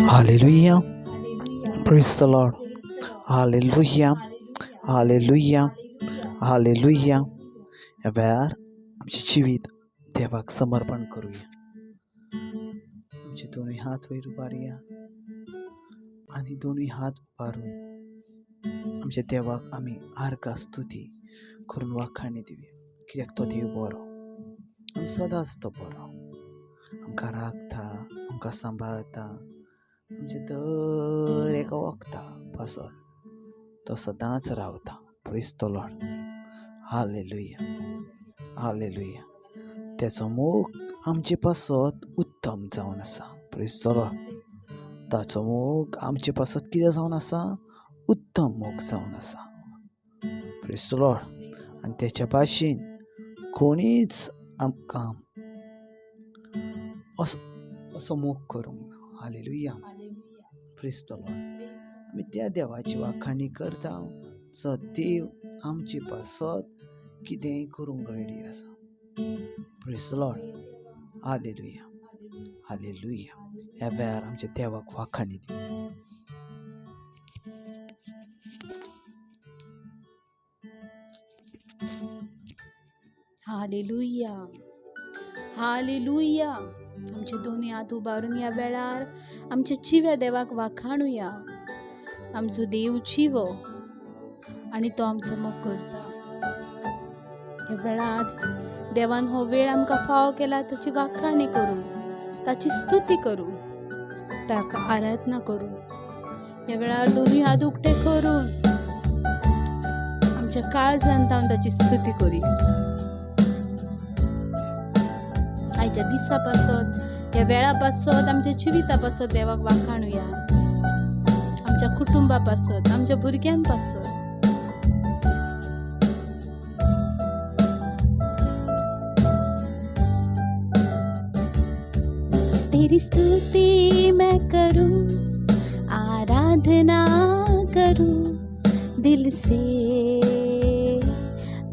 Hallelujah. Praise the Lord. Hallelujah. Hallelujah. Hallelujah. ह्या वेळार आमचें जिवीत देवाक समर्पण करुया. आमचे दोनूय हात वयर उबारुया आनी दोनूय हात उबारून आमच्या देवाक आमी आर्गां स्तुती करून वाखाणी दिवया. कित्याक तो देव बरो आनी सदांच तो बरो, आमकां राखता, आमकां सांबाळता, आमच्या दर एका वखदा पासत तो सदांच रावता. Praise the Lord. Hallelujah. Hallelujah. तेचो मोग आमचे पासत उत्तम जावन आसा. Praise the Lord. ताचो मोग आमचे पासत कितें जावन आसा? उत्तम मोग जावन आसा. Praise the Lord. आनी तेच्या भाशेन कोणीच आमकां असो असो मोग करूंक ना. Hallelujah. Praise the Lord. आमी त्या देवाची वाखाणी करता जो देव आमचे पासत कितेंय करूंक रेडी आसा. Praise the Lord. Hallelujah. Hallelujah. ह्या वेळार आमच्या देवाक वाखाणी दिवया. हालेलुया. हालेलुया. आमचे दोनूय हात उबारून ह्या वेळार आमच्या जिव्या देवाक वाखाणुया. आमचो देव जिवो आनी तो आमचो मोग करता. ह्या वेळार देवान हो वेळ आमकां फावो केला ताची वाखाणी करूं, ताची स्तुती करूं, ताका आराधना करूं. ह्या वेळार दोनूय हात उक्ते करून आमच्या काळजान तावन ताची स्तुती करुया. आयच्या दिसा पासत, ह्या वेळा पासत, आमच्या जिविता पासत देवाक वाखाणुया. आमच्या कुटुंबा पासत, आमच्या भुरग्यां पासत. तेरी स्तुति मैं करूं, आराधना करूं, दिल से,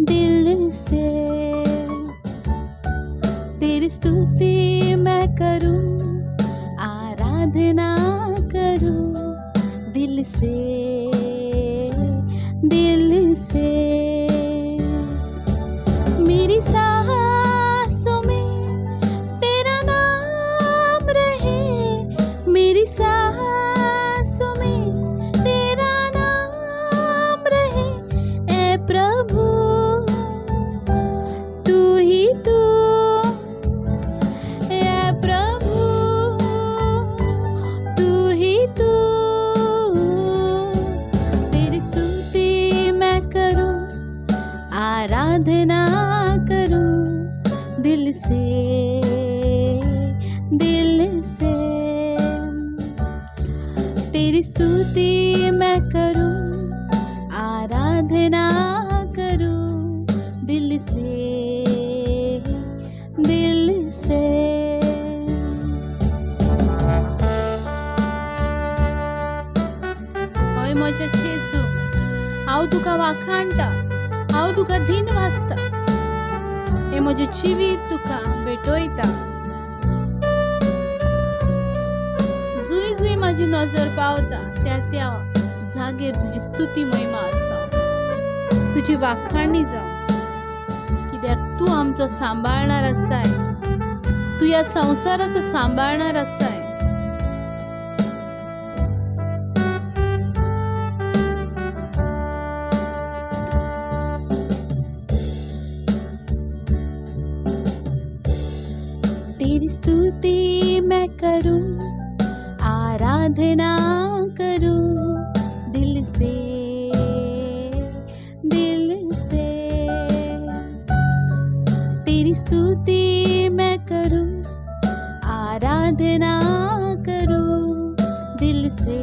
दिल से. तेरी स्तुति मैं करूं, आराधना करूं, दिल से, दिल से. मेरी सांसों में तेरा नाम रहे, मेरी सांसों में तेरा नाम रहे, ऐ प्रभु तू ही तू, ऐ प्रभु तू ही तू. तेरी स्तुति मैं करूं, आराधना करूं, दिल से, दिल से. तेरी स्तुति मैं करूं, आराधना करूं, दिल से, दिल से. हय म्हज्या जेजू, हांव तुका वाखाणटा, हांव तुका धीन वाचता, हें म्हजें जिवीत तुका भेटयता. जुंय जुंय म्हाजी नजर पावता त्या त्या जागेर तुजी स्तुती महिमा आसा, तुजी वाखाणी जावं. कित्याक तूं आमचो सांबाळणार आसाय, तूं ह्या संवसाराचो सांबाळणार आसाय. तेरी स्तुति मैं करूं, आराधना करूं, दिल से, दिल से. तेरी स्तुति मैं करूं, आराधना करूं, दिल से,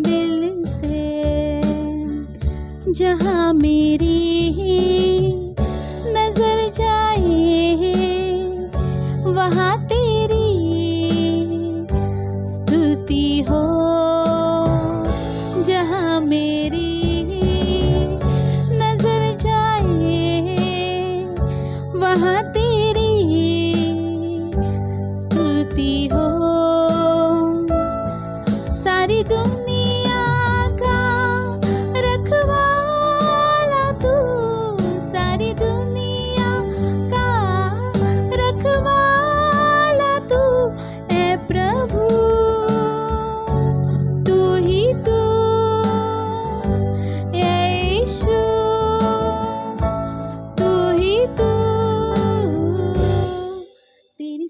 दिल से. जहाँ मेरी नजर जाए वहाँ तेरी स्तुति हो,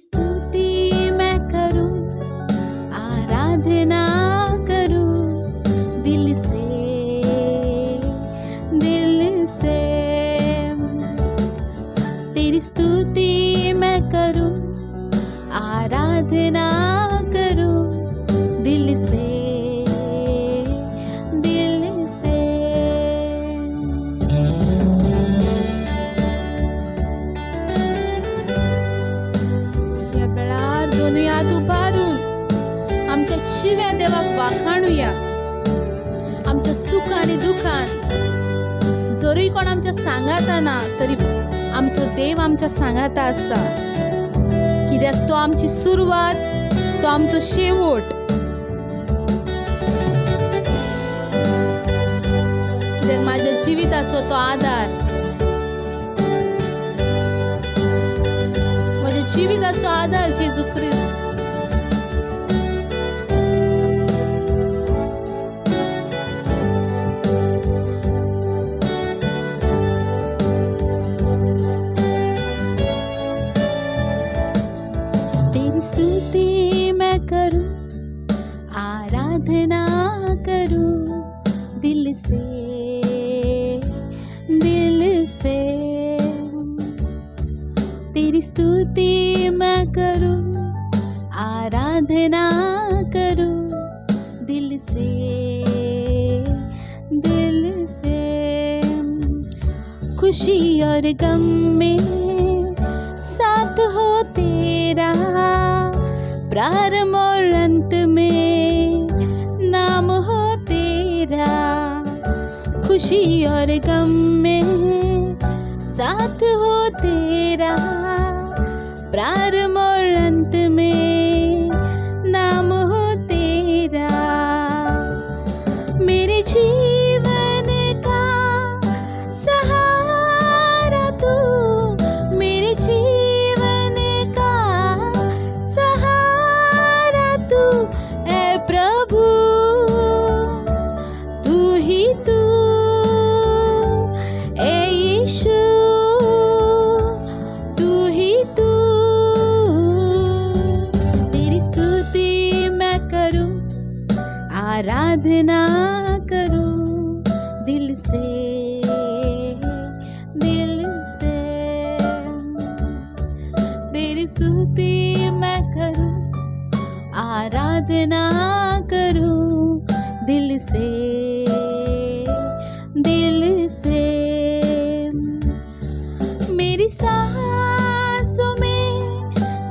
स्तुति मैं करूं, आराधना करूं दिल से, दिल से। तेरी स्तुति मैं करूं, आराधना करूं दिल से, दिल से। ह्या वेळार दोनूय हात उबारून आमच्या जिव्या देवाक वाखाणुया। आमच्या सुख आनी दुखान जरूय कोण आमच्या सांगाता ना तरी आमचो देव आमच्या सांगाता आसा, कित्याक तो आमची सुरवात, तो आमचो शेवट। कित्याक माझ्या जिविताचो तो आधार, माझ्या जिविताचो आधार जेजू क्रिस्त। तेरी स्तुति मैं करूं, आराधना करूं दिल से, दिल से। तेरी स्तुति मैं करूं, आराधना करूं दिल से, दिल से। खुशी और गम में साथ हो तेरा, प्रारंभ और अंत में नाम हो तेरा। खुशी और गम में साथ हो तेरा, प्रारंभ और अंत में नाम हो तेरा। मेरे जीवन का सहारा तू, मेरे जीवन का सहारा तू ऐ प्रभु, तू ही तू ऐ यीशु, तू ही तू। तेरी स्तुति मैं करूं, आराधना करूं दिल से, दिल से। तेरी स्तुति मैं करूं, आराधना करूं दिल से, दिल से। मेरी सांसों में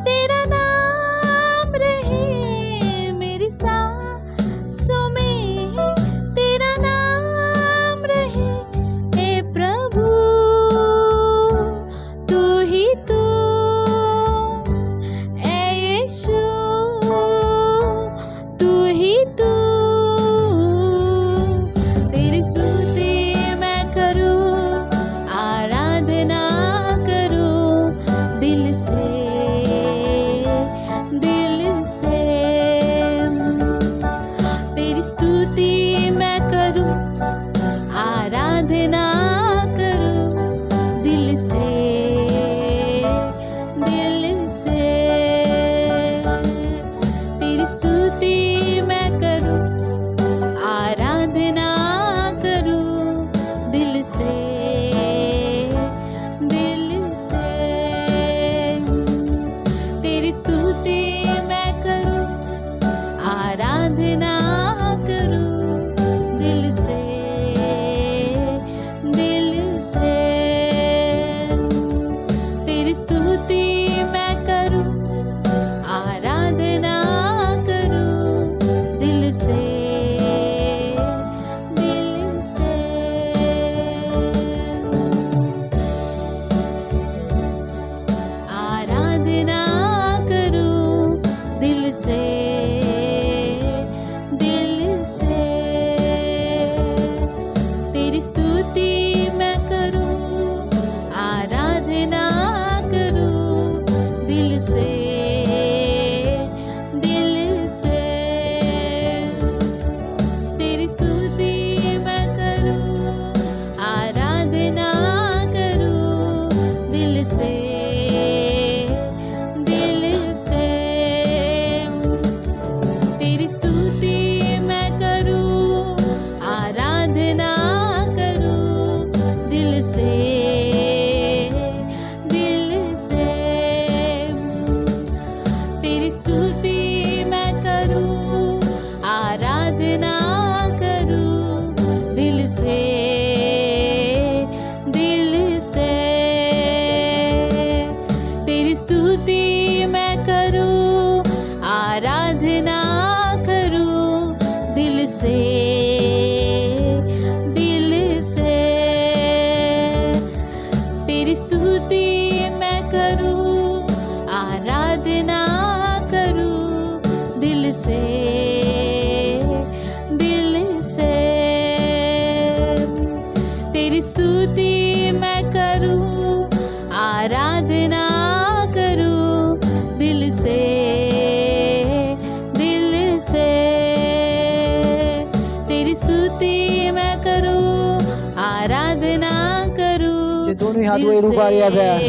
तेरा नाम रहे, मेरी सांसों में तेरा नाम रहे हे प्रभु, तू ही तू ऐ यीशु, तू ही तू। तेरी स्तुति मैं करूं, आराधना करूं दिल से, दिल से। तेरी स्तुति मैं करूं, आराधना करूं दिल से, दिल से। तेरी स्तुति मैं करूं, स्तुति मैं करूं, आराधना करूं दिल से, दिल से। तेरी स्तुति मैं करूं, आराधना करूं दिल से, दिल से। तेरी स्तुति मैं करूं, आराधना करूं दिल से, दिल से। तेरी स्तुति मैं करूं, आराधना करूं। जे दोन्ही हात वयर उबारया वेळार,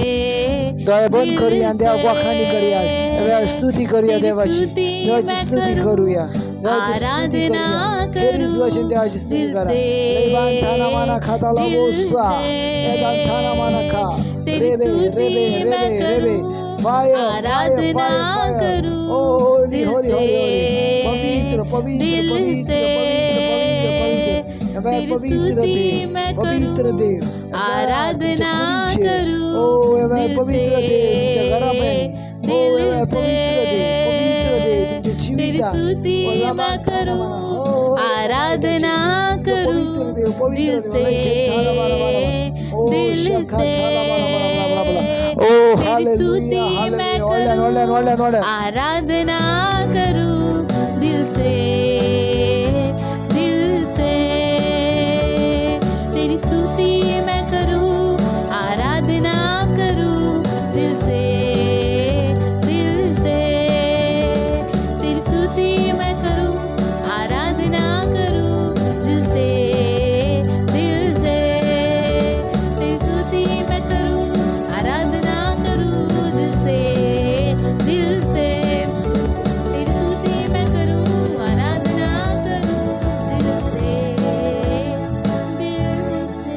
दोळे बंद करूया आणि देवाक वाखाणी करूया. ह्या वेळार स्तुती करूया देवाची, देवाची स्तुती करूया, देवाची स्तुती करूया. खेरीज भाशेन देवाची स्तुती करा. रेबान थाना माना खाता लाबोसा, एदान थाना माना खा, रेबे रेबे रेबे रेबे. Fire fire fire fire. Oh holy holy holy holy. पवित्र पवित्र पवित्र पवित्र पवित्र पवित्र. ह्या वेळार पवित्र देव, पवित्र देव आराधना करूं ओ ह्या वेळार पवित्र देव तुमच्या घरा मेरेन. ओ ह्या वेळार पवित्र देव, पवित्र देव तुमच्या तेरी जिवितान. स्तुति मैं करूं, आराधना करूं दिल से, दिल से। ओ तेरी स्तुति हालेलुया मैं हालेलुया. व्हडल्यान व्हडल्यान करूं, व्हडल्यान व्हडल्यान. आराधना करूं दिल से, दिल से। तेरी स्तुति मैं करूं, आराधना करूं दिल से, दिल से। तेरी स्तुति मैं करूं, आराधना करूं दिल से, दिल से। तेरी स्तुति मैं करूं, आराधना करूं दिल से, दिल से। तेरी स्तुति मैं करूं, आराधना करूं दिल से, दिल से।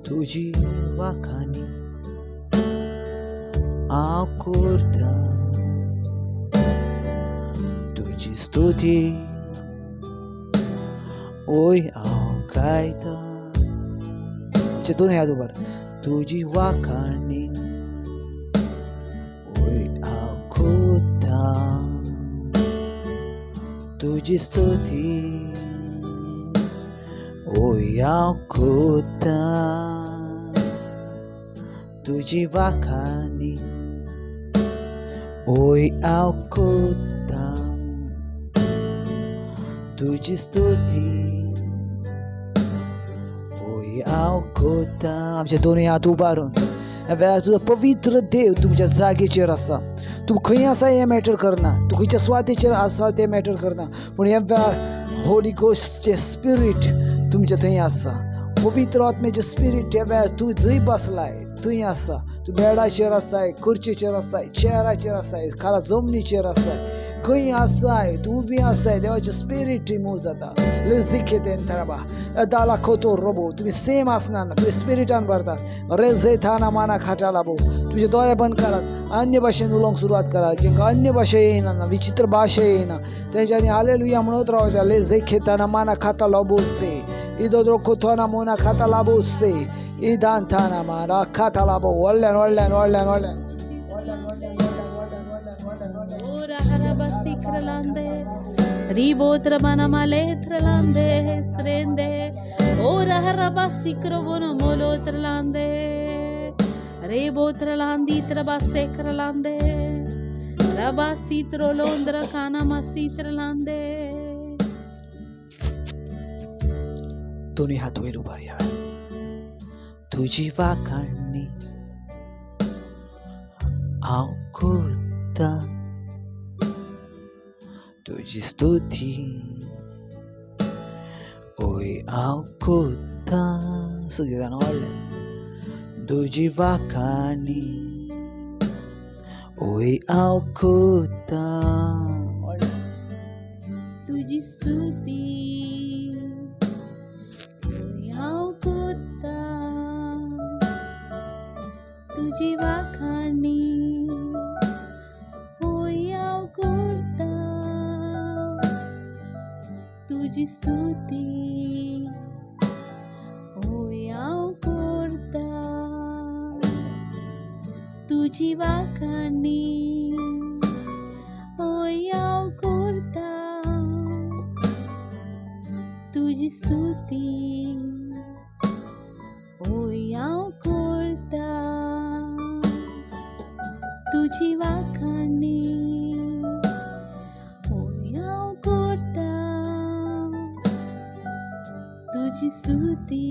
तुझी वाखाणी हांव करता, तुजी स्तुती ओय हांव गायता. आमचे दोन हात उबार. तुजी वाखाणी ओय हांव करता, तुजी स्तुती ओय हांव करता, तुजी वाखाणी ओय हांव करता, तुजी स्तुती ओय हांव करता. आमचे दोनूय हात उबारून ह्या वेळार तुजो पवित्र देव तुमच्या जागेचेर आसा. तूं खंय आसा हें मॅटर करना, तूं खंयच्या सुवातेचेर आसा तें मॅटर करना, पूण ह्या वेळार होली गोस्टचें स्पिरीट तुमच्या थंय आसा. पवित्र आत्म्याचें स्पिरीट ह्या वेळार तूं जंय बसलाय थंय आसा. तूं बेडाचेर आसाय, खुर्चेचेर आसाय, चेराचेर आसाय, खाला जमनीचेर आसाय, खंय आसाय तूं उबी आसाय, देवाचें स्पिरीट थंय मूव जाता. लेजिकेतेन थराबा दाला खोतो रोबो. तुमी सेम आसना ना, तुमी स्पिरिटान भरतात. रेजे थाना माना खाटा लाबो. तुमचे दोळे बंद करात, अन्य भाशेन उलोवंक सुरवात करात. जेंकां अन्य भाशा येयना ना, विचित्र भाशा येयना, तेंच्यांनी हालेलुया म्हणत रावचें. लेजे खेताना माना खाता लोबोसे इदो खोथोना मोना खाता लाबोसे इदान थाना माना खाता लाबो. व्हडल्यान व्हडल्यान व्हडल्यान व्हडल्यान. Ribotra banamale tralande srende ora harabasi krobono molo tralande rebotra landi trabase kralande rabasi trolondra kana masi tralande. दोन्ही हात वयर उबारया. तुजी वाखाणी हांव करता, तुजी स्तुती ओय हांव करता. सगळीं जाणां व्हडल्यान. तुजी वाखाणी ओय हांव करता, तुजी स्तुती ओय हांव करता, तुजी वाखाणी होय हांव करता, तुजी स्तुती होय हांव करता, तुजी वाखाणी होय हांव करता, तुजी स्तुती होय हांव करता, तुजी वाखाणी होय हांव करता, तुजी स्तुती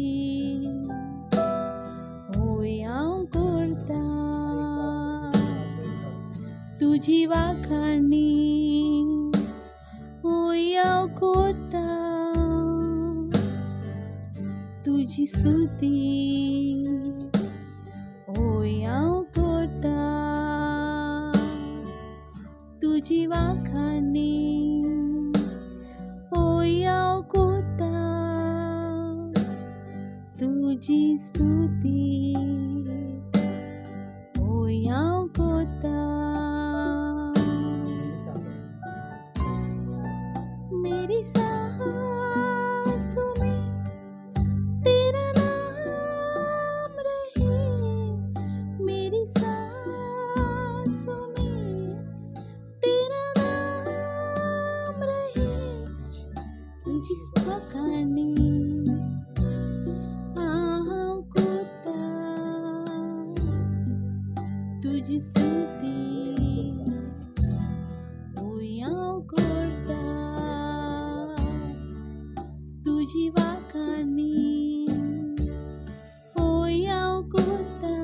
होय हांव करता, तुजी वाखाणी होय हांव करता, तुजी स्तुती होय हांव करता, तुजी वाखाणी होय हांव करता, तुजी स्तुती होय हांव करता. मेरी सांसों में तेरा नाम रहे, मेरी सांसों में तेरा नाम रहे, तुझी वाखाणी हांव करता, तुजी स्तुती होय हांव करता, तुजी वाखाणी होय हांव करता,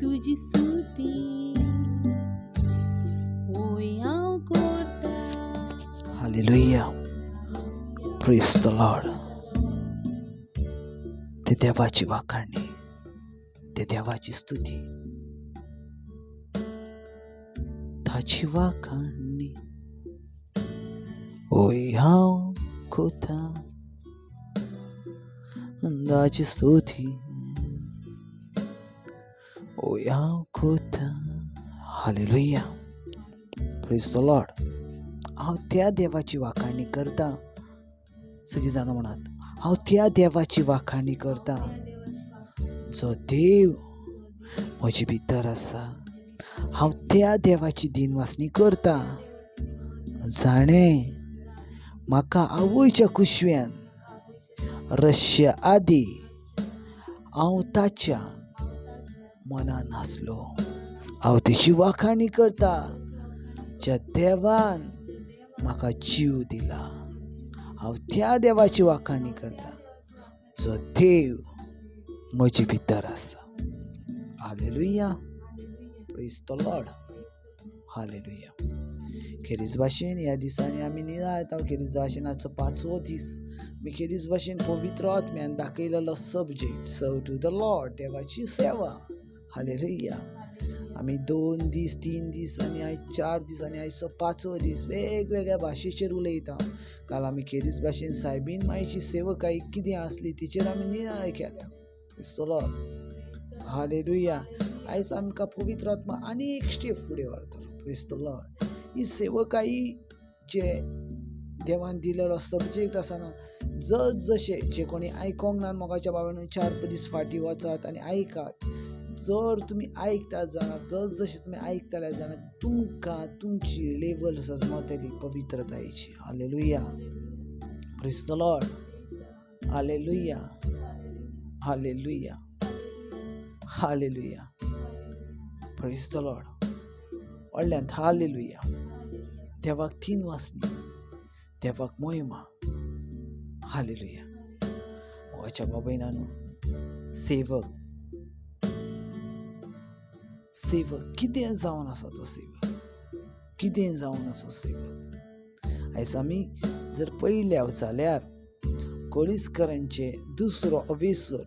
तुजी स्तुती होय हांव करता. Hallelujah, praise the Lord. ते देवाची वाखाणी, ते देवाची स्तुती, ताची वाखाणी होय हांव करता, ताची स्तुती होय हांव करता. Hallelujah, praise the Lord. हांव त्या देवाची वाखाणी करता. सगळीं जाणां म्हणात, हांव त्या देवाची वाखाणी करता जो देव म्हजे भितर आसा. हांव त्या देवाची दिनवासणी करता जाणें म्हाका आवयच्या कुशव्यान रश्या आदी हांव ताच्या मनान आसलो. हांव तेची वाखाणी करता ज्या देवान म्हाका जीव दिला. हांव त्या देवाची वाखाणी करता जो देव म्हजे भितर आसा. Hallelujah, praise the Lord. Hallelujah. खेरीज भाशेन ह्या दिसांनी आमी नियाळता. खेरीज भाशेन आजचो पांचवो दीस. आमी खेरीज भाशेन पवित्र आत्म्यान दाखयलेलो subject serve to the Lord, देवाची सेवा. हालेलुया. आमी 2 दीस 3 दीस आनी आयज 4 दीस आनी आयचो पांचवो दीस वेगवेगळ्या भाशेचेर उलयता. काल आमी खेरीज भाशेन सायबीन मायची सेवकाई कितें आसली तिचेर आमी नियाळ केल्या. Lord. Hallelujah. आयज आमकां पवित्र आत्मा आनी एक स्टेप फुडें व्हरतलो. Praise the Lord. ही सेवकाई जे देवान दिलेलो सब्जेक्ट आसा ना, जशें जे कोणी आयकोंक ना मोगाच्या बाबांनो 4 दीस फाटीं वचात आनी आयकात. जर तुमी आयकता जाणां, जशें तुमी आयकतले जाणां, तुमकां तुमची level सजमतली पवित्रतायेची. Hallelujah, praise the Lord. Hallelujah, hallelujah, hallelujah, praise the Lord. व्हडल्यान हालेलुया. देवाक 3 वासनी, देवाक मोहिमा. हालेलुया. मोगाच्या बाबायनानो, सेवक सेवक कितें जावन आसा तो सेवक, कितें जावन आसा सेवक. आयज आमी जर पयल्या जाल्यार कोळीस्करांचे दुसरो अवेसर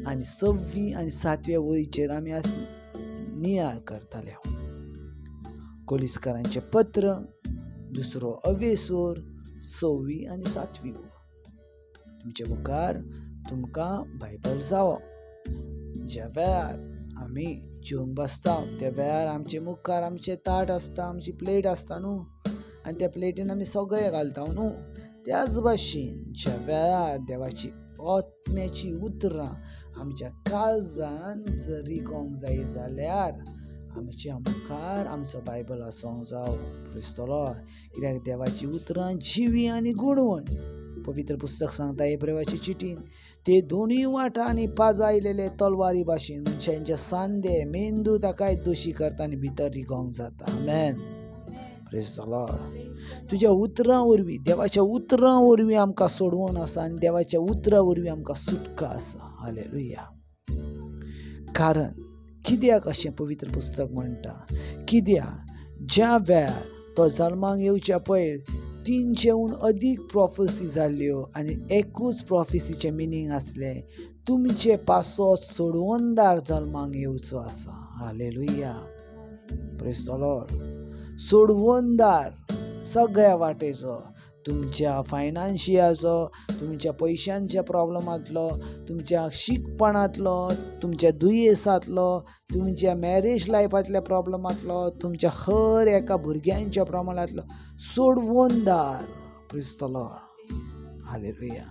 आनी 6वी आनी 7व्या वळीचेर आमी आज नियाळ करताले. कोळीस्करांचें पत्र दुसरो अवेसर 6वी आनी 7वी वळ. तुमचे मुखार तुमकां बायबल जावो. ज्या वेळार आमी जेवंक बसता त्या वेळार आमचे मुखार आमचें ताट आसता, आमची प्लेट आसता न्हू, आनी त्या प्लेटीन आमी सगळें घालता न्हू. त्याच भाशेन ज्या वेळार देवाची आत्म्याची उतरां आमच्या काळजान जर रिगोंक जाय जाल्यार आमच्या मुखार आमचो बायबल आसूंक जावो. क्रिस्त लॉर्ड. कित्याक देवाची उतरां जिवी आनी गुणवण. पवित्र पुस्तक सांगता एब्रेवाची चिटीन, ते दोनूय वाटांनी पाजायलेले तलवारी भाशेन मनशांचे सांदे मेंदू ताकाय दोशी करता आनी भितर रिगोंक जाता. आमेन. Praise the Lord. तुज्या उतरां वरवीं, देवाच्या उतरां वरवीं आमकां सोडवण आसा आनी देवाच्या उतरां वरवीं आमकां सुटका आसा. हालेलुया. कारण कित्याक अशें पवित्र पुस्तक म्हणटा? कित्याक ज्या वेळार तो जल्माक येवच्या पयर 300 अदीक प्रोफेसी जाल्ल्यो आनी एकूच प्रोफेसीचें मिनींग आसलें, तुमचे पासत सोडवणदार जल्माक येवचो आसा. हालेलुया. Praise the Lord. सोडवणदार सगळ्या वाटेचो, तुमच्या फायनान्शियाचो, तुमच्या पयशांच्या प्रॉब्लमांतलो, तुमच्या शिकपणांतलो, तुमच्या दुयेंसांतलो, तुमच्या मॅरेज लायफांतल्या प्रॉब्लमांतलो, तुमच्या हर एका भुरग्यांच्या प्रॉब्लमांतलो सोडवणदार. Praise the Lord. हालेलुया.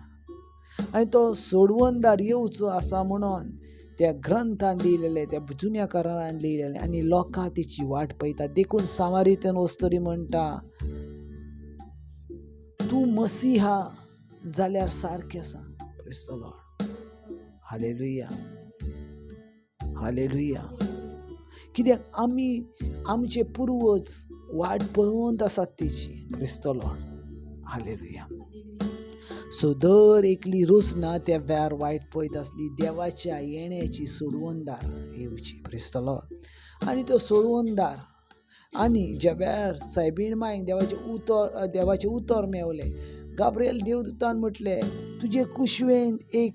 आनी तो सोडवणदार येवचो आसा म्हणून त्या ग्रंथान लिहिलेले, त्या जुन्या करारान लिहिलेले आनी लोकां तेची वाट पळयता. देखून सामारितन वस्तुरी म्हणटा, तूं मसीहा जाल्यार सारकें सांग. Praise the Lord. Hallelujah. Hallelujah. कित्याक आमी आमचे पुर्वज वाट पळोवंत आसात तेची. Praise the Lord. Hallelujah. So दर एकली रोसना त्या वेळार वायट पळयत आसली देवाच्या येण्याची सोडवणदार येवची. Praise the Lord. आनी तो सोडवणदार आनी ज्या वेळार सायबीण मायक देवाचें उतर मेवलें, गाब्रियल देवदूतान म्हटलें, तुजे कुशवेन एक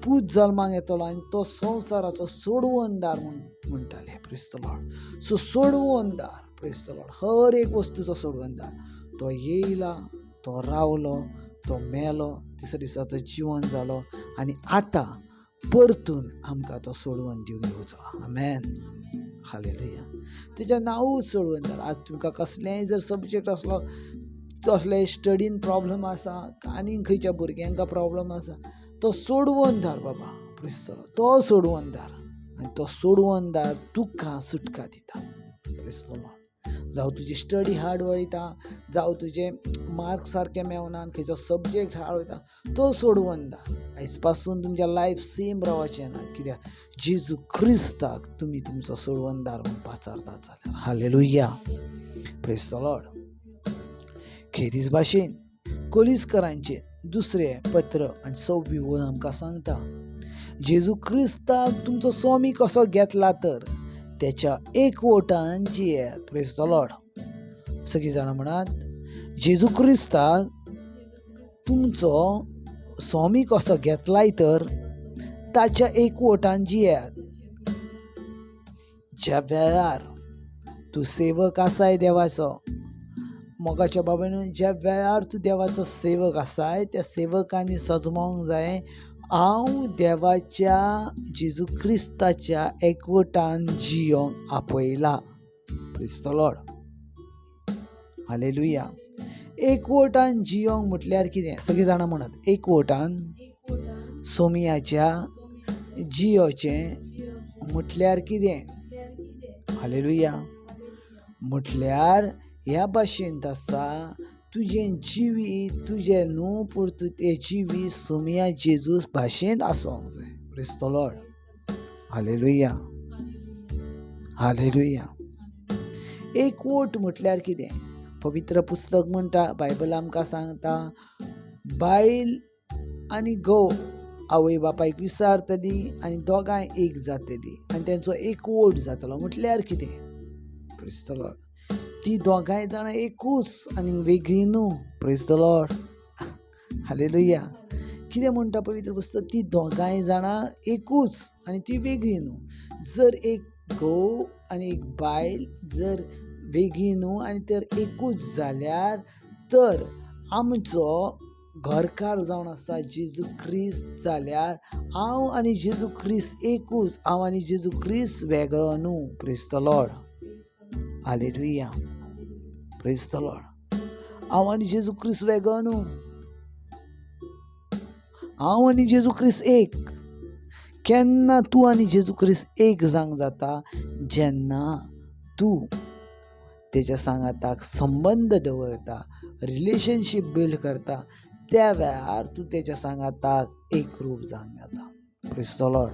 पूत जल्माक येतलो आनी तो संवसाराचो सोडवणदार म्हूण म्हणटाले. Praise the Lord. सो सोडवणदार. Praise the Lord. हर एक वस्तूचो सोडवणदार तो येयला, तो रावलो, तो मेलो, तिसऱ्या दिसा तो जिवन जालो आनी आतां परतून आमकां तो सोडवण दिवंक येवचो. आमेन. हालेलुया. तेजें नांवूच सोडवणदार. आज तुमकां कसलेंय जर सब्जेक्ट आसलो, कसलेय स्टडीन प्रॉब्लम आसा, आनीक खंयच्या भुरग्यांक प्रॉब्लम आसा, तो सोडवणदार बाबा. Praise the Lord. तो सोडवणदार आनी तो सोडवणदार तुका सुटका दिता. Praise the Lord. जावं तुजी स्टडी हार्ड वयता, जावं तुजे मार्क सारके मेवना, खंयचो सब्जेक्ट हार्ड वयता, तो सोडवणदार. आयज पासून तुमच्या लायफ सेम रावचें ना, कित्याक जेजू क्रिस्ताक तुमी तुमचो सोडवणदार म्हूण पाचारतात जाल्यार. हालेलुया. Praise the Lord. खेरीज भाशेन कोलिस्करांचें दुसरें पत्र आनी 6वी वळ आमकां सांगता, जेजू क्रिस्ताक तुमचो स्वामी कसो घेतला तर त्याच्या एकवटान जियेत. Praise the Lord. सगळीं जाणां म्हणात, जेजू क्रिस्ताक तुमचो स्वामी कसो घेतलाय तर ताच्या एकवटान जियेत. ज्या वेळार तूं सेवक आसाय देवाचो, मोगाच्या बाबान, ज्या वेळार तूं देवाचो सेवक आसाय त्या सेवकांनी सजमोंक जाय, हांव देवाच्या जेजू क्रिस्ताच्या एकवटान जियोंक आपयला. Praise the Lord. हालेलुया. एकवटान जियोंक म्हटल्यार कितें? सगळीं जाणां म्हणत, एकवटान सोमयाच्या जियोचें म्हटल्यार कितें? हालेलुया. म्हटल्यार ह्या भाशेंत आसा, तुजें जिवीत तुजें न्हू पूण तें जिवीत सोमया जेजूस भाशेंत आसूंक जाय. Praise the Lord. Hallelujah. Hallelujah. एकवट म्हटल्यार कितें? पवित्र पुस्तक म्हणटा, बायबल आमकां सांगता, बायल आनी घोव आवय बापायक विसारतली आनी दोगांय एक जातली आनी तेंचो एकवट जातलो. म्हटल्यार कितें? Praise the Lord. ती दोगांय जाणां एकूच आनी वेगळी न्हू. Praise the Lord. हालेलुया. कितें म्हणटा पवित्र पुस्तक? ती दोगांय जाणां एकूच आनी ती वेगळी न्हू. जर एक घोव आनी एक बायल जर वेगळी न्हू आनी तर एकूच जाल्यार तर आमचो घरकार जावन आसा जेजू क्रिस्त जाल्यार हांव आनी जेजू क्रिस्त एकूच, हांव आनी जेजू क्रिस्त वेगळो न्हू. Praise the Lord. Hallelujah. Praise the Lord. हांव आनी जेजू क्रिस्त वेगळो न्हू, हांव आनी जेजू क्रिस्त एक. केन्ना तूं आनी जेजू क्रिस्त एक जावंक जाता? जेन्ना तूं तेच्या सांगाताक संबंद दवरता, रिलेशनशीप बिल्ड करता, त्या वेळार तूं तेच्या सांगाताक एक रूप जावंक जाता. Praise the Lord.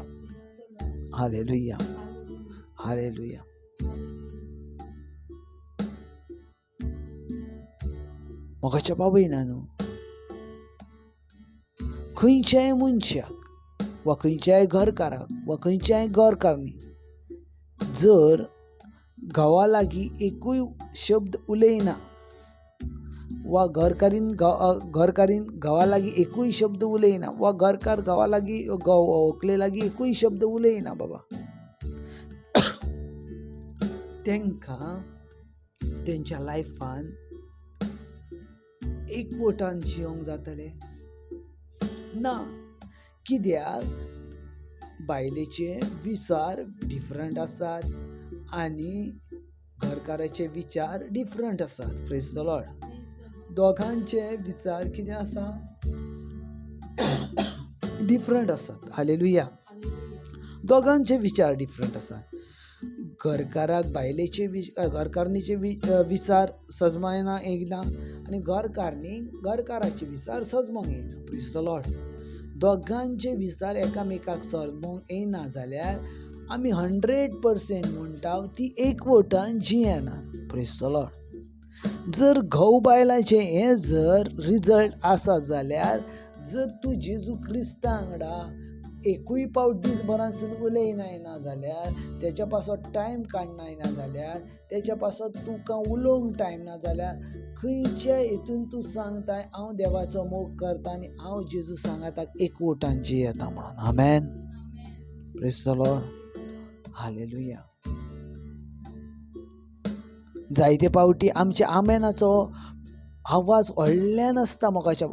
Hallelujah. Hallelujah. मोगाच्या बाबयना न्हू, खंयच्याय मनशाक वा खंयच्याय घरकाराक वा खंयच्याय घरकारणीक जर घोवा लागीं एकूय शब्द उलयना वा घरकारीन घोवा लागीं एकूय शब्द उलयना वा घरकार घोवा लागीं व्हंकले लागीं एकूय शब्द उलयना बाबा, तांकां तेंच्या लायफान एकवटान जियोंक जातलें ना. कित्याक बायलेचे विचार डिफरंट आसात आनी घरकाराचे विचार डिफरंट आसात. Praise the Lord. दोगांचे विचार कितें आसा? डिफरंट आसात. हालेलुया. दोगांचे विचार डिफरंट आसात. घरकाराक बायलेचे घरकारणीचे विचार सजमायना येयना आनी घरकारणीक घरकाराचे विचार सजमोंक येयना. Praise the Lord. दोगांचे विचार एकामेकाक सजमोंक येयना जाल्यार आमी 100% म्हणटा ती एकवटान जियेना. Praise the Lord. जर घोव बायलांचें हें जर रिजल्ट आसा जाल्यार जर तूं जेजू क्रिस्ता वांगडा एकूय पावट दीसभरांसून उलयना जाल्यार, तेच्या पासत टायम काडना जाल्यार, तेच्या पासत तुका उलोवंक टायम ना जाल्यार, खंयच्या हितून तूं सांगताय हांव देवाचो मोग करता आनी हांव जेजू सांगाताक एकवटान जियेता म्हणून. आमेन. Praise the Lord. Hallelujah. जायते पावटी आमच्या आमेनाचो आवाज व्हडल्यान आसता मोगाच्या,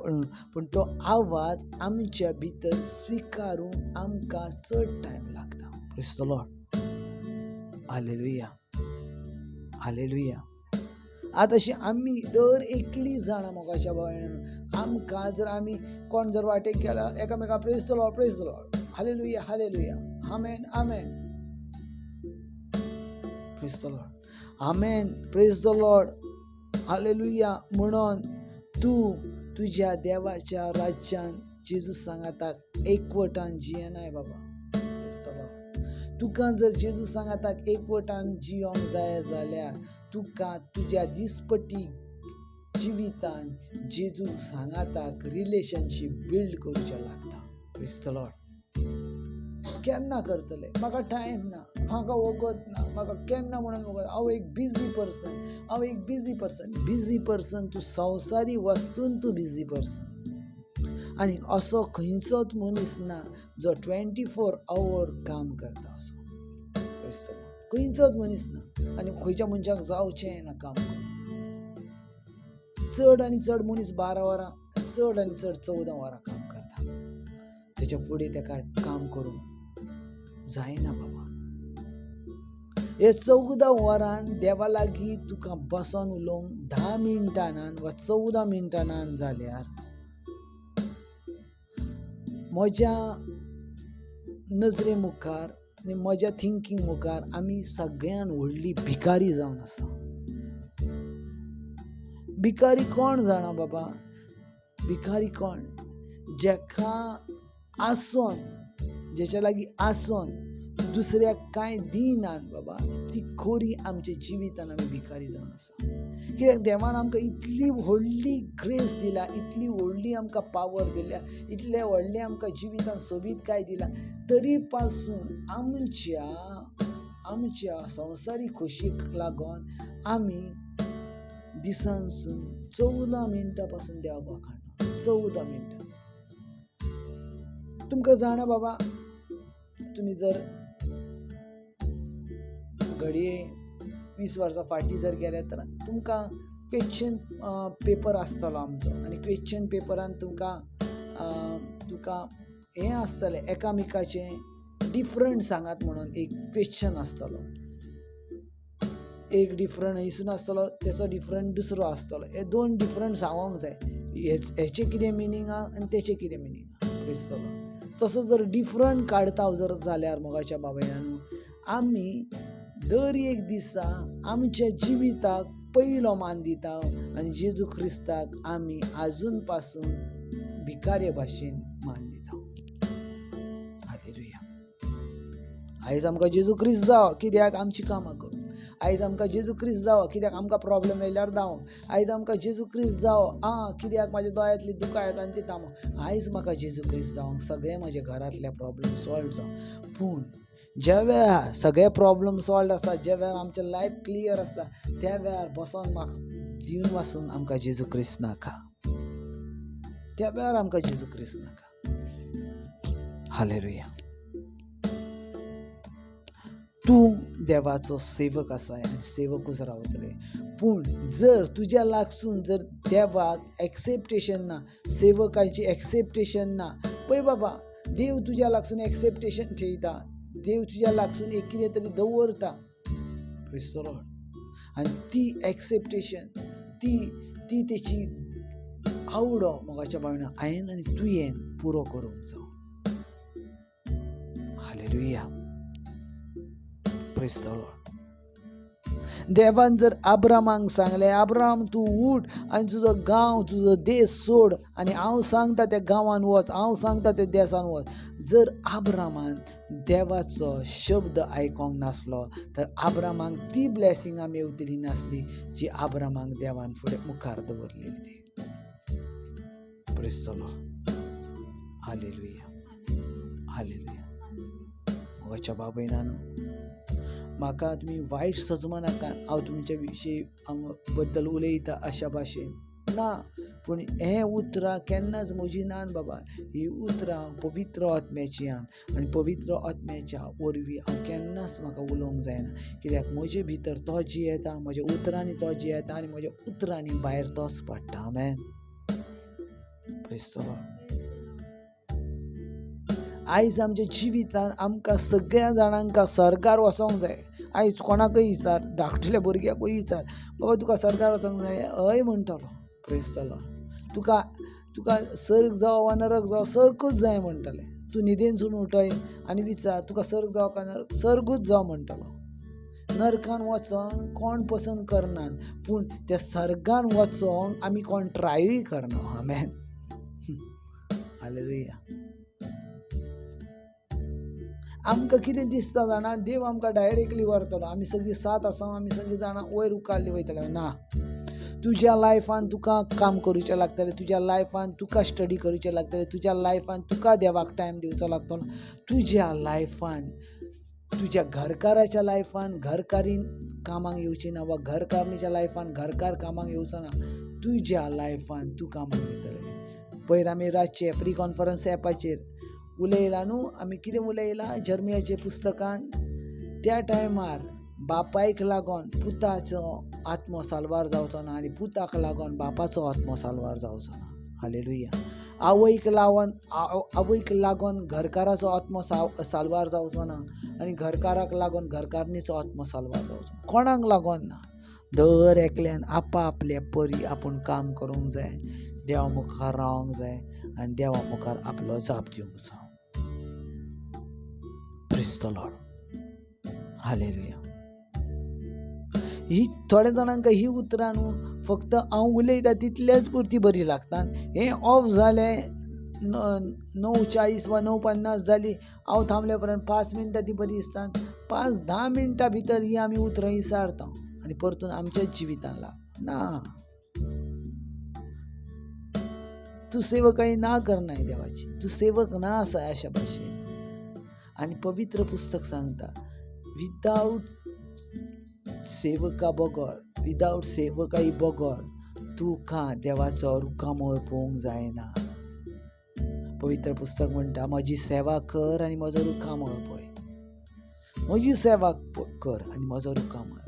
पूण तो आवाज आमच्या भितर स्विकारूंक आमकां चड टायम लागता. Praise the Lord. Hallelujah. Hallelujah. आतां अशी आमी दर एकली जाणां मोगाच्या भावान, आमकां जर आमी कोण जर वाटेक गेला एकामेका praise the Lord, praise the Lord, hallelujah, hallelujah, amen, amen, praise the Lord, amen, praise the Lord, hallelujah म्हणून तूं तुज्या देवाच्या राज्यान जेजू सांगाताक एकवटान जियेनाय बाबा. Praise the Lord. तुका जर जेजू सांगाताक एकवटान जियोंक जाय जाल्यार तुका तुज्या दिसपटी जिवितान जेजू सांगाताक रिलेशनशीप बिल्ड करूचें लागता. Praise the Lord. केन्ना करतले? म्हाका टायम ना, म्हाका वगत ना, म्हाका केन्ना म्हणून वगत. हांव एक बिजी पर्सन, हांव एक बिजी पर्सन. बिजी पर्सन तूं संवसारी वस्तून तूं बिजी पर्सन. आनी असो खंयचोच मनीस ना जो 24 our काम करता असो. खंयचोच मनीस ना आनी खंयच्या मनशाक जावचें ना काम करूंक. चड आनी चड मनीस 12 वरां, चड आनी चड 14 वरां काम करता. तेच्या फुडें ताका काम करूंक जायना बाबा. हे 14 वरान देवा लागीं तुका बसोन उलोवंक 10 मिनटां वा 14 मिनटां जाल्यार म्हज्या नजरे मुखार आनी म्हज्या थिंकींग मुखार आमी सगळ्यान व्हडली भिकारी जावन आसा. भिकारी कोण जाणा बाबा? भिकारी कोण? जेका आसोन, जेच्या लागीं आसोन दुसऱ्याक कांय दिनात बाबा, ती खोरी आमच्या जिवितान आमी भिकारी जावन आसा. कित्याक देवान आमकां इतली व्हडली ग्रेस दिल्या, इतली व्हडली आमकां पावर दिल्या, इतले व्हडलें आमकां जिवितान सोबीतकाय दिला, तरी पासून आमच्या आमच्या संवसारी खोशयेक लागून आमी दिसांसून 14 मिनटां पासून देवाक वाखाणना. 14 मिनटां. तुमकां जाणा बाबा, तुमी जर घडये 20 वर्सां फाटीं जर गेल्यार तर तुमकां क्वेश्चन पेपर आसतलो आमचो आनी क्वेश्चन पेपरान तुमकां तुका हें आसतलें एकामेकाचें डिफरंट सांगात म्हणून एक क्वेश्चन आसतलो, एक डिफरंट हयसून आसतलो, तेचो डिफरंट दुसरो आसतलो. हे दोन डिफरंट सांगोंक जाय, हेचें कितें मिनींग आहा आनी तेचें कितें मिनींग आहा. क्रिस्तलो तसो जर डिफरंट काडता जर जाल्यार मोगाच्या बाबायान आमी दर एक दिसा आमच्या जिविताक पयलो मान दिता आनी जेजू क्रिस्ताक आमी आजून पासून भिकारे भाशेन मान दिता. हालेलुया. आयज आमकां जेजू क्रिस्त जावो कित्याक आमची कामां करूं. आयज आमकां जेजू क्रिस्त जावो कित्याक आमकां प्रॉब्लम येयल्यार धांवोंक. आयज आमकां जेजू क्रिस्त जावो आं कित्याक म्हाज्या दोळ्यांतली दुकां येता आनी ती थांबोवंक. आयज म्हाका जेजू क्रिस्त जावंक सगळे म्हज्या घरांतले प्रॉब्लम सॉल्व जावं. पूण ज्या वेळार सगळे प्रॉब्लम सॉल्व आसता, ज्या वेळार आमचें लायफ क्लियर आसता, त्या वेळार बसोन म्हाका दिवन वासून आमकां जेजू क्रिस्त नाका. त्या वेळार आमकां जेजू क्रिस्त नाका. हालेलुया. तूं देवाचो सेवक आसा आनी सेवकूच रावतले. पूण जर तुज्या लागसून जर देवाक एक्सेप्टेशन ना, सेवकांची एक्सेप्टेशन ना, पळय बाबा देव तुज्या लागसून एक्सेप्टेशन ठेयता, देव तुज्या लागसून एक कितें तरी दवरता. Praise the Lord. आनी ती एक्सेप्टेशन ती ती तेची आवडो मोगाच्या भावना हांवें आनी तुवें पुरो करूंक जावं. हालेलुया. Praise the Lord. देवान जर आब्रामाक सांगलें, आब्राम तूं उठ आनी तुजो गांव तुजो देश सोड आनी हांव सांगता त्या गांवान वच, हांव सांगता त्या देसान वच. जर आब्रामान देवाचो शब्द आयकोंक नासलो तर आब्रामाक ती ब्लेसिंगां मेवतली नासली जी आब्रामाक देवान फुडें मुखार दवरलेली ती. Praise the Lord. Hallelujah. Hallelujah. मोगाच्या बाबयनानो, म्हाका तुमी वायट सजमा नाका हांव तुमच्या विशीं बद्दल उलयता अशा भाशेन ना, पूण हें उतरां केन्नाच म्हजी नान बाबा. ही उतरां पवित्र आत्म्याची आहा आनी पवित्र आत्म्याच्या वरवीं हांव केन्नाच म्हाका उलोवंक जायना, कित्याक म्हजे भितर तो जियेता, म्हज्या उतरांनी तो जियेता आनी म्हज्या उतरांनी भायर तोच पडटा. आमेन. Praise the Lord. आयज आमच्या जिवितान आमकां सगळ्या जाणांक सरकार वचोंक जाय. आयज कोणाकय विचार, धाकटुल्या भुरग्याकूय विचार, बाबा तुका सरकार वचोंक जाय, हय म्हणटलो. Praise the Lord. तुका तुका सर्ग जावं वा नरक जावं सर्गूच जाय म्हणटलें. तूं न्हिदेनसून उठय आनी विचार तुका सर्ग जावं काय नरक, सर्गूच जावं म्हणटलो. नरकान वचोंक कोण पसंत करना, पूण त्या सर्गान वचोंक आमी कोण ट्रायूय करना. आमेन. हालेलुया. आमकां कितें दिसता जाणा, देव आमकां डायरेक्टली व्हरतलो, आमी सगळीं सात आसा, आमी सगळीं जाणां वयर उकारली वयतले. ना, तुज्या लायफान तुका काम करूचें लागतलें, तुज्या लायफान तुका स्टडी करूचें लागतलें, तुज्या लायफान तुका देवाक टायम दिवचो लागतलो, तुज्या लायफान तुज्या घरकाराच्या लायफान घरकारीन कामाक येवची ना वा घरकारणीच्या लायफान घरकार कामाक येवचो ना, तुज्या लायफान तूं कामाक येतलें. पयर आमी रातचे फ्री कॉन्फरन्स एपाचेर उलयला न्हू, आमी कितें उलयलां जर्मियाच्या पुस्तकान, त्या टायमार बापायक लागोन पुताचो आत्मो साल्वार जावचो ना आनी पुताक लागोन बापाचो आत्मो साल्वार जावचो ना. हालेलुया. आवयक आवयक लागोन घरकाराचो आत्मो साल्वार जावचो ना आनी घरकाराक लागोन घरकारणीचो आत्मो साल्वार जावचो ना. कोणाक लागोन ना. दर एकल्यान आपापल्या परी आपूण काम करूंक जाय, देवा मुखार रावंक जाय आनी देवा मुखार आपलो जाप दिवंक जाय. Praise the Lord. Hallelujah. ही थोड्या जाणांक ही उतरां न्हू फक्त हांव उलयता तितल्याच पुरती बरी लागता. हें ऑफ जालें 9:40 वा 9:50 जाली, हांव थांबल्या उपरांत 5 मिनटां ती बरी दिसता, 5-10 मिनटां भितर ही आमी उतरां विसारता आनी परतून आमच्याच जिवितान लाग ना. तूं सेवकाई ना करनाय देवाची, तूं सेवक ना आसा अशा भाशेन. आनी पवित्र पुस्तक सांगता, विदावट सेवका बगर, विदावट सेवकाई बगर तुका देवाचो रुखामळ पळोवंक जायना. पवित्र पुस्तक म्हणटा, म्हजी सेवा कर आनी म्हजो रुखामळ पळय. म्हजी सेवा कर आनी म्हजो रुखामळ.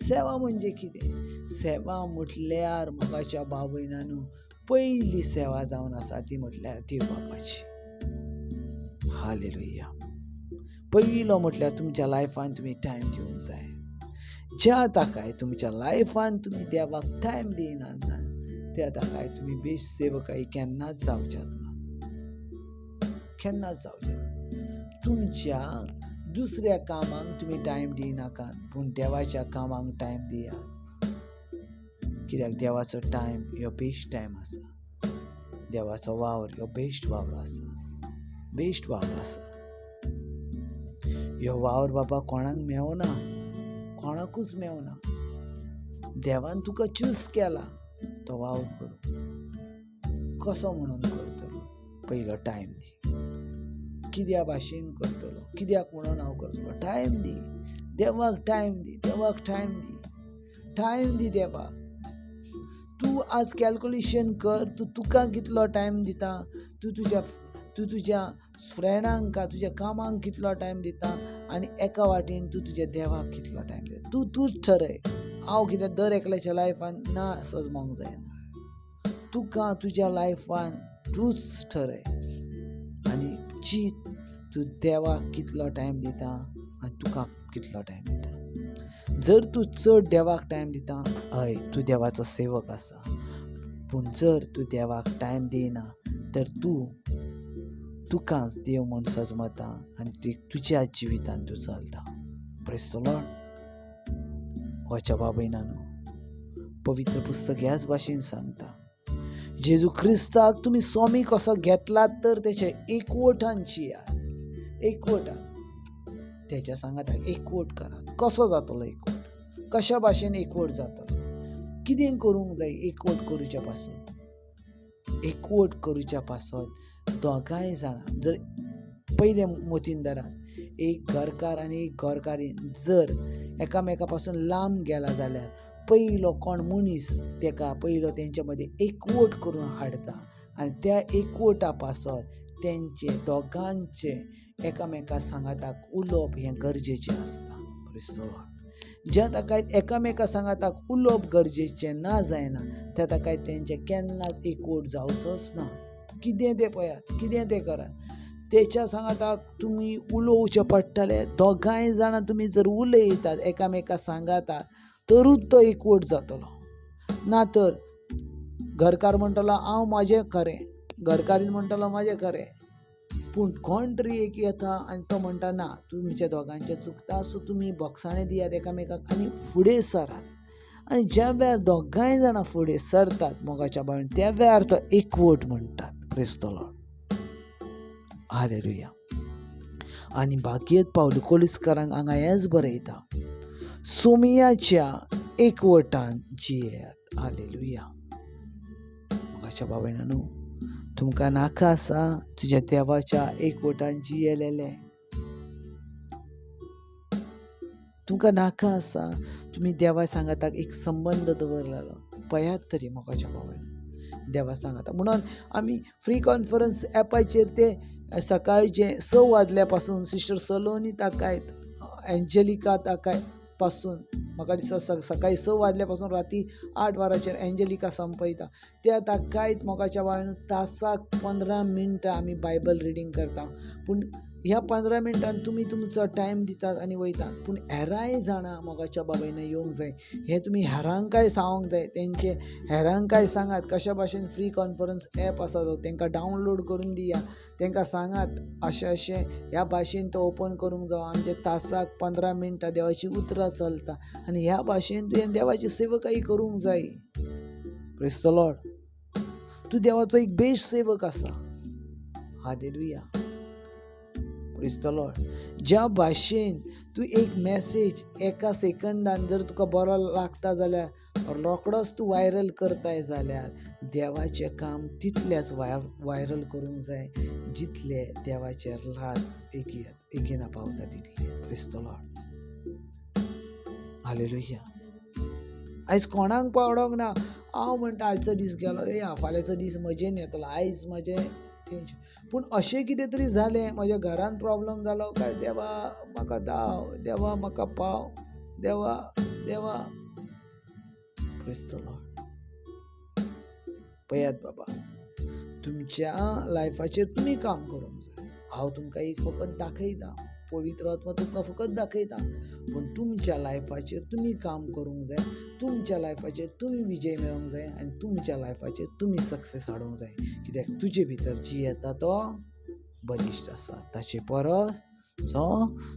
सेवा म्हणजे कितें? सेवा म्हटल्यार मोगाच्या भाव भयणांनो पयली सेवा जावन आसा ती म्हटल्यार देव बापाची. हालेलुया. पयलो म्हटल्यार तुमच्या लायफान तुमी टायम दिवंक जाय. ज्या ताकाय तुमच्या लायफान तुमी देवाक टायम दिना त्या ताकाय तुमी बेस्ट सेवकाय केन्नाच जावच्यात ना, केन्नाच जावच्यात ना. तुमच्या दुसऱ्या कामांक तुमी टायम दिनाकात, पूण देवाच्या कामांक टायम दियात. कित्याक देवाचो टायम ह्यो बेस्ट टायम आसा. देवाचो वावर ह्यो बेस्ट वावर आसा, बेस्ट वावर आसा. ह्यो वावर बाबा कोणाक मेवना, कोणाकूच मेवना. देवान तुका चूज केला तो वावर करूं. कसो म्हणून करतलो? पयलो टायम दी. कित्या भाशेन करतलो, कित्याक म्हणून हांव करतलो? टायम दी देवाक, टायम दी देवाक, टायम दी, टायम दी देवाक. तूं आज कॅल्कुलेशन कर, तूं तुका कितलो टायम दिता, तूं तुज्या फ्रेंडांक, तुज्या कामांक कितलो टायम दिता, आनी एका वाटेन तूं तुज्या देवाक कितलो टायम दिता. तूं तूंच ठरय. हांव कितें दर एकल्याच्या लायफान ना सजमोंक जायना. तुका तुज्या लायफान तूंच ठरय आनी चीत तूं देवाक कितलो टायम दिता आनी तुका कितलो टायम दिता. जर तूं चड देवाक टायम दिता, हय तूं देवाचो सेवक आसा. पूण जर तूं देवाक टायम दिना तर तूं तुकाच देव म्हूण सजमता आनी तुज्या जिवितान तूं चलता. प्रेज the Lord. वाच्या बाबयनानो, पवित्र पुस्तक ह्याच भाशेन सांगता, जेजू क्रिस्ताक तुमी स्वामी कसो घेतलात तर तेचे एकवटान जियात. एकवटान तेच्या सांगाताक एकवट करात. कसो जातलो एकवट? कशा भाशेन एकवट जातलो? कितें करूंक जाय एकवट करुच्या पासत? एकवट करुच्या पासत दोगांय जाणां जर पयले मतीन धरात, एक घरकार आनी एक घरकारीन जर एकामेका पासून लांब गेला जाल्यार पयलो कोण मनीस तेका पयलो तेंच्या मदीं एकवट करून हाडटा आनी त्या एकवटा पासत तेंचे दोगांचे एकामेका सांगाताक उलोवप हें गरजेचें आसता. ज्या ताका एकामेका सांगाताक उलोवप गरजेचें ना जायना त्या ताका तेंचें केन्नाच एकवट जावचोच ना. कितें तें पळयात, कितें तें करात, तेच्या सांगाताक तुमी उलोवचें पडटलें. दोगांय जाणां तुमी जर उलयतात एकामेका सांगातात तरूच तो एकवट जातलो. ना तर घरकार म्हणटलो हांव म्हाजें खरें, घरकारीन म्हणटलो म्हाजें खरें, पूण कोण तरी एक येता आनी तो म्हणटा ना तुमच्या दोगांचें चुकता, सो तुमी बोगसाणें दियात एकामेकाक आनी फुडें सरात. आनी ज्या वेळार दोगांय जाणां फुडें सरतात मोगाच्या बाळून त्या वेळार तो एकवट म्हणटात. Praise the Lord. Hallelujah. आनी भागयत पावलू कोलिस्कारांक हांगा हेंच बरयता, सोमियाच्या एकवटान जियेयात. हालेलुया. मोगाच्या भावणांनो, तुमकां नाका आसा तुज्या देवाच्या एकवटान जियेलेलें? तुमकां नाका आसा तुमी देवा सांगाताक एक संबंद दवरलेलो? पळयात तरी मोगाच्या भावणांनो, देवा सांगाता. म्हणून आमी फ्री कॉन्फरन्स एपाचेर ते सकाळचे 6 वाजल्या पासून सिस्टर सलोनी ताकायत, एंजेलिका ताकाय पासून म्हाका दिसता सकाळी 6 वाजल्या पासून राती 8 वरांचेर एंजेलिका संपयता. त्या ताकायत मोगाच्या बाळान तासाक 15 मिनटां आमी बायबल रिडींग करता. पूण ह्या 15 मिनटान तुमी तुमचो टायम दितात आनी वयतात. पूण हेरांय जाणां मोगाच्या बाबायन येवंक जाय, हें तुमी हेरांकाय सांगूंक जाय. तेंचे हेरांकाय सांगात कशा भाशेन फ्री कॉन्फरन्स एप आसा तो तेंकां डावनलोड करून दिया. तेंकां सांगात अशें अशें ह्या भाशेन तो ओपन करूंक जावो. आमचे तासाक 15 मिनटां देवाची उतरां चलता आनी ह्या भाशेन तुवें देवाची सेवकाय करूंक जाय. Praise the Lord. तूं देवाचो एक बेस्ट सेवक आसा. हालेलुया. Praise the Lord. ज्या भाशेन तूं एक मॅसेज एका सेकंदान जर तुका बरो लागता जाल्यार रोकडोच तूं वायरल करताय जाल्यार देवाचें काम तितलेंच वायरल करूंक जाय जितले देवाचे रास एकीना पावता तितले. Praise the Lord. Hallelujah. आयज कोणाक पावडोंक ना. हांव म्हणटा आयचो दीस गेलो, ए फाल्यांचो दीस मजेन येतलो, आयज म्हजें टेंशन. पूण अशें कितें तरी जालें, म्हज्या घरान प्रॉब्लम जालो काय देवा म्हाका धांव, देवा म्हाका पाव. देवा देवा. Praise the Lord. पळयात बाबा, तुमच्या लायफाचेर तुमी काम करूंक जाय. हांव तुमकां एक फकत दाखयता, पवित्र आत्मा तुमकां फकत दाखयता, पूण तुमच्या लायफाचेर तुमी काम करूंक जाय, तुमच्या लायफाचेर तुमी विजय मेळोवंक जाय आनी तुमच्या लायफाचेर तुमी सक्सेस हाडूंक जाय. कित्याक तुजे भितर जी येता तो बलिश्ट आसा, ताचे परस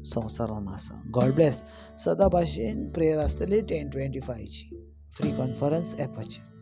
संवसारान आसा. गॉड ब्लेस. सदां भाशेन प्रेयर आसतली 10:25 फ्री कॉन्फरन्स एपाचेर.